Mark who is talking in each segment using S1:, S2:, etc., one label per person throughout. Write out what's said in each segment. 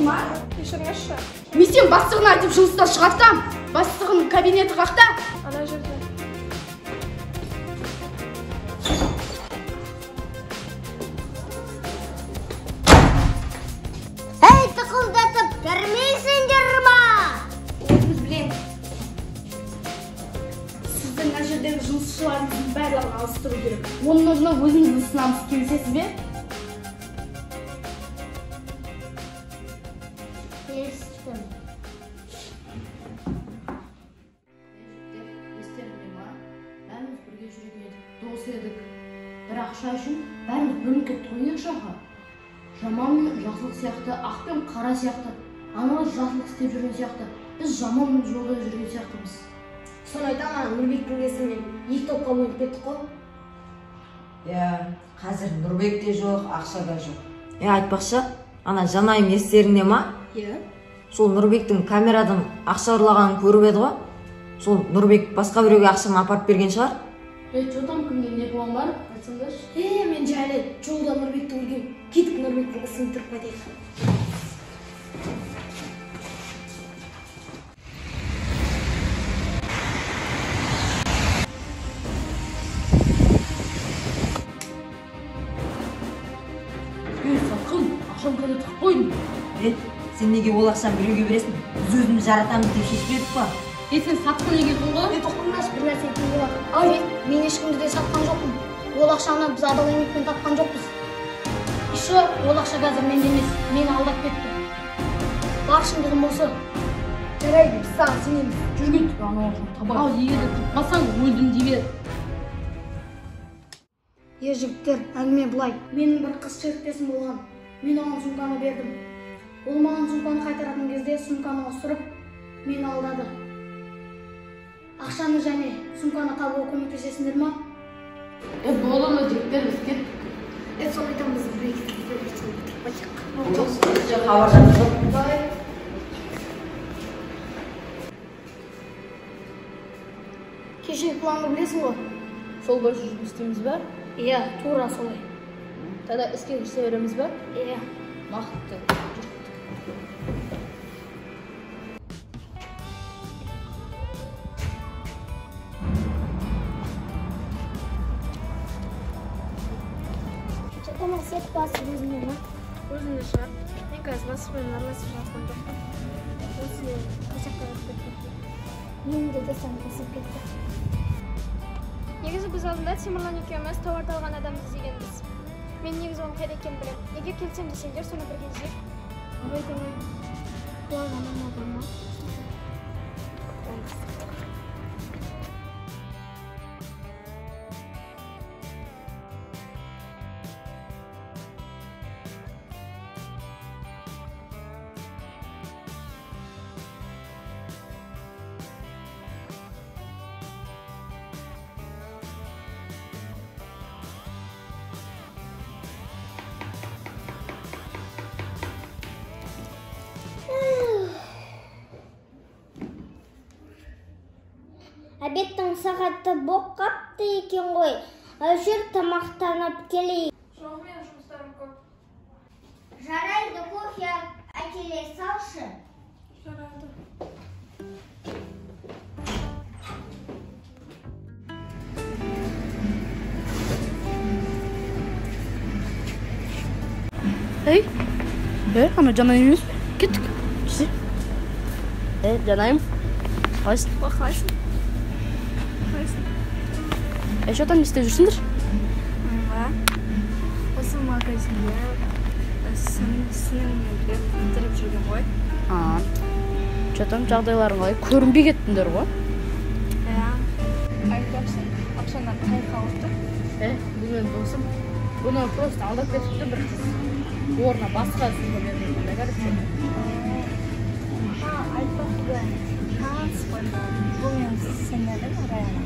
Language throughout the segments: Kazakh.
S1: ма?
S2: Кешіріңізші.
S1: Мен сен бастығына айтып жұмыстан шығартам. Бастығының кабинеті қақта?
S2: Ана жерде.
S3: Әй, тықылдатып кірмейсіңдер ма?
S1: Өзіміз білеміз. Сіздің мына жердегі жұмысшыларыңыздың барлығын ауыстыру керек. Оның орнына өзімізді ұсынамыз, келісесіз бе?
S3: Келістім.
S4: Естеріңде ма? Бәріміз бірге жүретін едік, дос едік. Бір ақша үшін бәріміз бөлініп кеттік қой екі жаққа. Жаман мен жақсылық сияқты, ақ пен қара сияқты. Аналар жақсылық істеп жүрген сияқты, біз жаман жолда жүрген сияқтымыз.
S5: Соны айтамын, ана Нұрбектің кесірінен екі топқа бөлініп кеттік қой.
S6: Иә, қазір Нұрбек те жоқ, ақша да жоқ. Е, айтпақшы, ана Жанайым естеріңде ма?
S5: Иә.
S6: Сол Нұрбектің камерадан ақша ұрлағанын көріп еді ғой. Сол Нұрбек басқа біреуге ақшаны апарып берген шығар.
S4: Е, че там, кімде не план бар? Айтсаңдаршы.
S5: Е, мен жайлы жолда Нұрбекті көргем. Кеттік, Нұрбектің ісін бітіріп қайтайық.
S4: Ей, сатқын, ақшаны қайда тығып қойдың?
S6: Е, сен неге ол ақшаны біреуге бересің? Біз өзіміз жаратамыз деп шешпедік па?
S4: Е, сен сатқын екенсің ғой.
S5: Е, тоқтаңдаршы, бір нәрсе айтқым келіп жатыр. Ай, мен ешкімді де сатқан жоқпын. Ол ақшаны біз адал еңбекпен тапқан жоқпыз. Еще ол ақша қазір менде емес, мені алдап кетті. Бар шындығым осы.
S1: Жарайды, біз саған сенеміз.
S4: Жүр кеттік, анау ақшаны табайық. Ал егер де таппасаң, өлдім дей бер.
S5: Е, жігіттер, әңгіме былай. Менің бір қыз серіктесім болған. Мен оған сумканы бердім. Ол маған сумканы қайтаратын кезде сумканы ауыстырып, мені алдады. Ақшаны және сумканы табуға көмектесесіңдер ма?
S4: Е, болды ма, жігіттер, біз кеттік.
S5: Е, соны айтамын, біз бір екі бітіріп қайтайық.
S6: Хабар жоқ.
S5: Кешегі планды білесің ғой?
S4: Сол бойынша жұмыс істейміз ба?
S5: Иә, тура солай.
S4: Тогда іске кірісе береміз ба?
S5: Иә.
S4: Мақұл.
S3: Что-то сет басып өзіңе ма?
S2: Өзіңде шығар. Мен қазір бастықпен араласып жатқан жоқпын. Осы қосаққа кіріп кетті.
S3: Менің де досым қосып кетті.
S2: Негізі біз алдында Темірлан екеуміз тауарды алған адамды іздегенбіз. Мен негізі оның қайда екенін білемін. Егер келсем десеңдер, соны бірге іздейік.
S3: Давай, давай. Бұлар анама бар ма? Обедтің сағаты боқ қапты екен ғой. Жүр тамақтанып келейік.
S2: Жоқ, менің жұмыстарым көп.
S3: Жарайды, кофе әкеле салшы.
S2: Жарайды.
S4: Ей, е, ана Жанайым емес пе? Кеттік. Жүрсе. Е, Жанайым, қалайсың?
S2: Қалайсың?
S4: Е, что там не істеп жүрсіңдер?
S2: Осы магазинде сіңіліммен бірге бітіріп жүрген ғой.
S4: А, что там жағдайларың қалай? Көрінбей кеттіңдер ғой.
S2: Иә. Айтпақшы, ақшаны қай қалыпты?
S4: Е, бұл менің досым. Бұны просто алдап кетіпті бір қыз. Орнына басқа сумка берген, короче.
S2: Айтпақшы, таныс қой. Бұл менің сіңілім Раяна.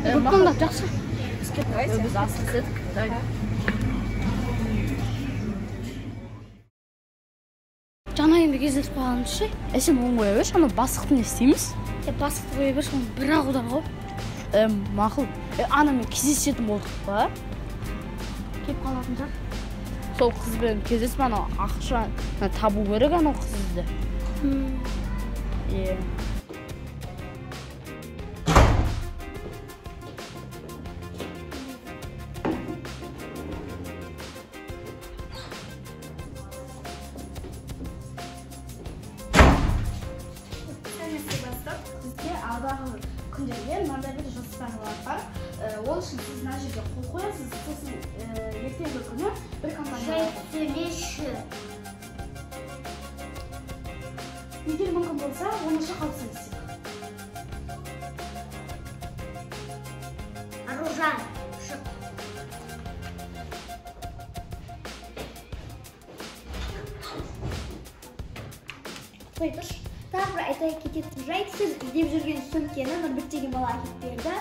S4: Мақұл, жақсы.
S2: Біз
S4: асығыс едік.
S5: Жанайымды кездесіп қалғанымыз ше?
S4: Е, сен оны қоя берші, ана бастықты не істейміз?
S5: Е, бастықты қоя берші, оны бір-ақ удар ғой.
S4: Е, мақұл. Е, анамен кездесетін болдық па?
S5: Кеп қалатын шығар.
S1: Сол қызбен кездесіп, анау ақшаны табу керек, анау қызды. Иә. Бізге алдағы күндерге мынандай бір жоспарлар бар. Ол үшін сіз мына жерге қол қоясыз, сосын ертеңгі күні бір компания.
S5: Сөйлеші.
S1: Егер мүмкін болса, оңаша қалып сөйлесейік.
S5: Аружан, шық.
S3: Қой тұршы. Тағы бір айта кететін жайт, сіз іздеп жүрген сөмкені Нұрбек деген бала әкеліп берді.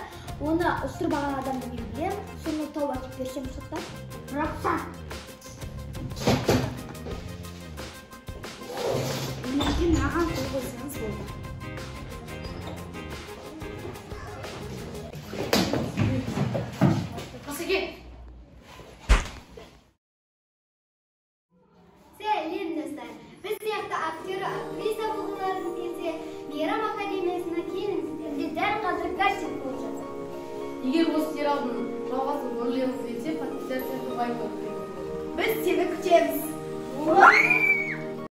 S3: Оны ұрыстырып алған адамды мен білемін. Соны тауып әкеліп берсем рұқсат па?
S5: Рұқсат.
S1: Мінекей, маған қол қойсаңыз болды.
S4: Асеке.
S3: Сәлем, достар! Біз сияқты актер, актриса болғыларыңыз келсе, Мейрам академиясына келіңіздер.
S5: Бізде дәл қазір кастинг болып жатыр.
S4: Егер осы сериалдың жалғасын көргіңіз келсе, подписаться етіп лайк басыңыз.
S1: Біз сені күтеміз.
S5: Ура!